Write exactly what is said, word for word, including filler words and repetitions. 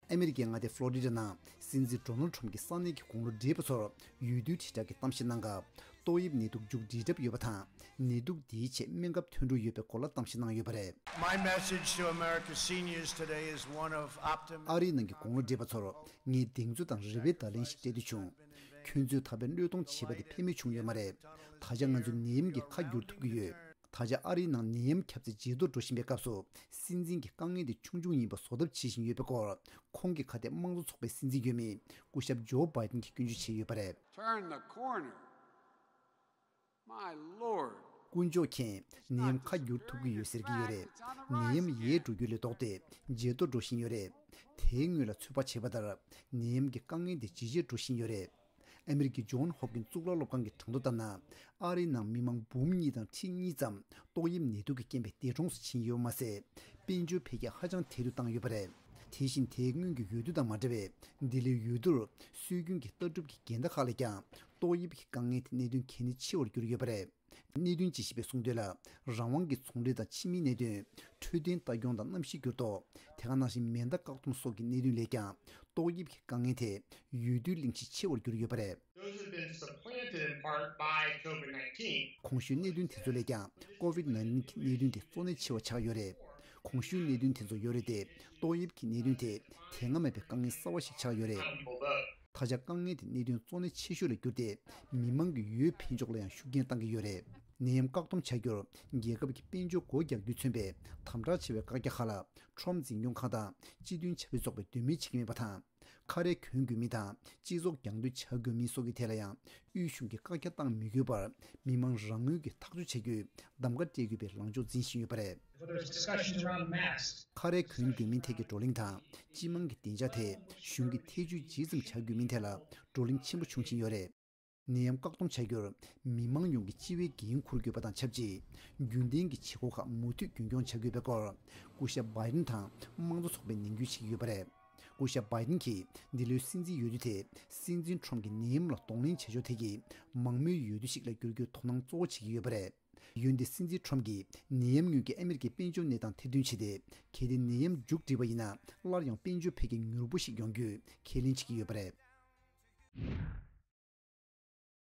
ཨ་མི་རི་ཀའི་མངའ་སྡེ་ཕློ་རི་ཌ་ནང་སྲིད་འཛིན་ཌོ་ནལ་ཌི་ཊརམ་ཕི་གྱིས་ས་གནས་ཀྱི་དགུང་ལོ་བགྲེས་པ་ཚོར་འོས་བསྡུའི་དྲིལ་བསྒྲགས་ཀྱི་གཏམ་བཤད་གནང་སྐབས། ཏོག་དབྱིབས་ནད་དུག་མཇུག་སྒྲིལ་གྲབས་ཡོད་པ་དང་། ནད་དུག་འདིའི་ཆེད་སྨན་ཁབ་ཐོན་འགྲོ་ཡོད་པའི་སྐོར་ལ་གཏམ་བཤད་གནང་ཡོད་པ་རེད། My message to America's seniors today is one of optimism. ཨ་རིའི་ནང་གི་དགུང་ལོ་བགྲེས་པ་ཚོར་ངས་གདེང་ཚོད་དང་རེ་བའི་བརྡ་ལན་ཞིག་སྤྲད་འདོད་བྱུང་། ཁྱོད་ཚོས་ད་བར་བློས་གཏོང་བྱས་པ་དེ་ཕན་མེད་བྱུང་ཡོད་མ་རེད། ད་ཆ་ང་ཚོ་ནད་ཡམས་ཀྱིས་ཁ་བསྒྱུར་ཐུབ་ཀྱི་ཡོད། ད་ཆ་ཨ་རིའི་ནང་ནད་ཡམས་ཁྱབ་ཚད་ཇེ་མཐོར་འགྲོ་བཞིན་པའི་སྐབས་སུ། སྲིད་འཛིན་གྱི་དཀའ་ངལ་དེ་ཆུང་ཆུང་ཡིན་པ་བཟོ་ཐབས་བྱེད་བཞིན་ཡོད་པའི་སྐོར། ཁོང་གི་ཁ་གཏད་དམངས་གཙོ་ཚོགས་པའི་སྲིད་འཛིན་འོས་མི་སྐུ་ཞབས་ཇོ་བྷའི་ཌེན་གྱིས་སྐྱོན་བརྗོད་བྱས་ཡོད་པ་རེད། Turn the corner. My Lord. དཀོན་མཆོག་མཁྱེན། ནད་ཡམས་ཁ་བསྒྱུར་ཐུབ་ཀྱི་ཡོད་ཟེར་གྱི་ཡོད་རེད། ནད་ཡམས་ཡལ་འགྲོ་རྒྱུ་ལས་ལྡོག་སྟེ་ཇེ་མཐོར་འགྲོ་བཞིན་ཡོད་རེད། དེའི་སྔོན་ལ་ཚོད་དཔག་བྱས་པ་ལྟར། ནད་ཡམས་ཀྱི་དཀའ་ངལ་དེ་ཇེ་ཆེར་འགྲོ་བཞིན་ཡོད་རེད། ཨ་མི་རི་ཀའི་ཇོན་ཧོབ་ཀིན་གཙུག་ལག་སློབ་ཁང་གི་གྲངས་ཐོ་ལྟར་ན། ཨ་རིའི་ནང་མི་མང་འབུམ་གཉིས་དང་ཁྲི་གཉིས་ཙམ་ཏོག་དབྱིབས་ནད་དུག་གི་རྐྱེན་པས་འདས་གྲོངས་སུ་ཕྱིན་ཡོད་པ་མ་ཟད། དཔལ་འབྱོར་འཕེལ་རྒྱས་ཧ་ཅང་དལ་དུ་བཏང་ཡོད་པ་རེད། དེ་བཞིན་དེའི་སྔོན་གྱི་འོས་བསྡུ་དང་མ་འདྲ་བའི་འདི་ལོའི་འོས་བསྡུར། སྲོལ་རྒྱུན་གྱི་ལྟ་གྲུབ་ཀྱི་འགལ་ཟླ་ཁག་ལས་ཀྱང་ཏོག་དབྱིབས་ཀྱི་དཀའ་ངལ་དེ་གནད་དོན་གལ་གནད་ཆེ་བར་གྱུར་ཡོད་པ་རེད། གནད་དོན་ཅན་ཞིག་པས་གསུངས་དོན་ལ། རང་དབང་གི་ཚོང་འབྲེལ་དང་ཕྱི་མིའི་གནད་དོན། འཕྲོད་བསྟེན་ལྟ་སྐྱོང་དང་གནམ་གཤིས་འགྱུར་ལྡོག་དེ་ག་ནང་བཞིན་མེ་མདའ་བཀག་སྡོམ་སོགས་ཀྱི་གནད་དོན་ལས་ཀྱང་ཏོག་དབྱིབས་ཀྱི་དཀའ་ངལ་དེ་འོས་བསྡུའི་གླེང་གཞི་ཆེ་བར་གྱུར་ཡོད་པ་རེད། Those who've been disappointed in part by COVID nineteen. གོང་ཞུས་གནད་དོན་དེ་ཚོ་ལས་ཀྱང་ཀོ་ཝིད་ནའིན་ཊིན་གྱི་གནད་དོན་དེ་གཙོ་གནད་ཆེ་བ་ཆགས་ཡོད་རེད། གོང་ཞུས་གནད་དོན་དེ་ཚོ་ཡོད་རེད་དེ། ཏོག་དབྱིབས་ཀྱི་གནད་དོན་དེ་དེ་སྔ་མེད་པའི་དཀའ་ངལ་གསར་བ་ཞིག་ཆགས་ཡོད་རེད། ད་ཆ་དཀའ་ངལ་དེ་གནད་དོན་གཙོ་གནད་ཆེ་ཤོས་ལ་གྱུར་ཏེ། མི་མང་གི་འོས་འཕེན་ཕྱོགས་ལ་ཡང་ཤུགས་རྐྱེན་བཏང་གི་ཡོད་རེད། ནད་ཡམས་བཀག་སྡོམ་བྱ་རྒྱུར་རྒྱལ་ཁབ་ཀྱི་དཔལ་འབྱོར་སྒོ་རྒྱག་རྒྱུས་མཚོན་པའི་དམ་དྲག་ཆེ་བའི་བཀག་རྒྱ་ཁག་ལ་ཊམ་ཕི་འཛིན་སྐྱོང་ཁང་དང་སྤྱི་མཐུན་བྱ་བའི་ཚོགས་པས་འདོད་མོས་བྱེད་ཀྱི་མེད་པ་དང་། ཁ་རས་གྱོན་དགོས་མིན་དང་སྤྱི་ཚོགས་རྒྱང་སྡོད་བྱ་དགོས་མིན་སོགས་ཀྱི་ཐད་ལ་ཡང་དབུས་གཞུང་གིས་བཀག་རྒྱ་བཏང་མི་དགོས་པར། མི་མང་རང་ངོས་ཀྱིས་ཐག་གཅོད་བྱ་རྒྱུའི་གདམ་ག་སྤྲད་དགོས་པའི་ལངས་ཕྱོགས་འཛིན་བཞིན་ཡོད་པ་རེད། Whether it's discussions around masks. ཁ་རས་གྱོན་དགོས་མིན་ཐད་ཀྱི་བགྲོ་གླེང་དང་། སྤྱི་དམངས་ཀྱི་བདེ་འཇགས་ཐད་གཞུང་གིས་ཐེ་བྱུས་ཇི་ཙམ་བྱ་དགོས་མིན་ཐད་ལ་བགྲོ་གླེང་ཆེན་པོ་བྱུང་བཞིན་ཡོད་རེད། ནད་ཡམས་བཀག་སྡོམ་བྱ་རྒྱུར་མི་མང་ཡོངས་ཀྱིས་སྤྱི་བའི་འགན་འཁུར་དགོས་པ་དང་ཆབས་ཅིག་རྒྱུན་ལྡན་གྱི་བྱེད་སྒོ་ཁག་མུ་མཐུད་རྒྱུན་འཁྱོངས་བྱ་དགོས་པའི་སྐོར། སྐུ་ཞབས་བྷའི་ཌེན་དང་དམངས་གཙོ་ཚོགས་པས་ནན་སྐུལ་བྱེད་ཀྱི་ཡོད་པ་རེད། སྐུ་ཞབས་བྷའི་ཌེན་གྱིས་འདི་ལོའི་སྲིད་འཛིན་འོས་བསྡུ་དེ་སྲིད་འཛིན་ཊམ་གྱིས་ནད་ཡམས་ལ་གདོང་ལེན་བྱ་ཕྱོགས་དེ་གིས་མང་མོས་འོས་བསྡུ་ཞིག་ལ་འགྱུར་རྒྱུའི་དོ་སྣང་གཙོ་བོ་བྱེད་ཀྱི་ཡོད་པ་རེད། འོན་ཏེ་སྲིད་འཛིན་ཊམ་གྱིས་ནད་ཡམས་སྔོན་གྱི་ཨ་མི་རི་ཀའི་དཔལ་འབྱོར་གནས་སྟངས་ཐེར་འདོན་བྱས་ཏེ། གལ་ཏེ་ནད་ཡམས་མཇུག་བསྒྲིལ་བ་ཡིན་ན། སླར་ཡང་དཔལ་འབྱོར་འཕེལ་རྒྱས་མྱུར་པོ་ཞིག་ཡོང་རྒྱུའི་ཁས་ལེན་བྱེད་ཀྱི་ཡོད་པ་རེད།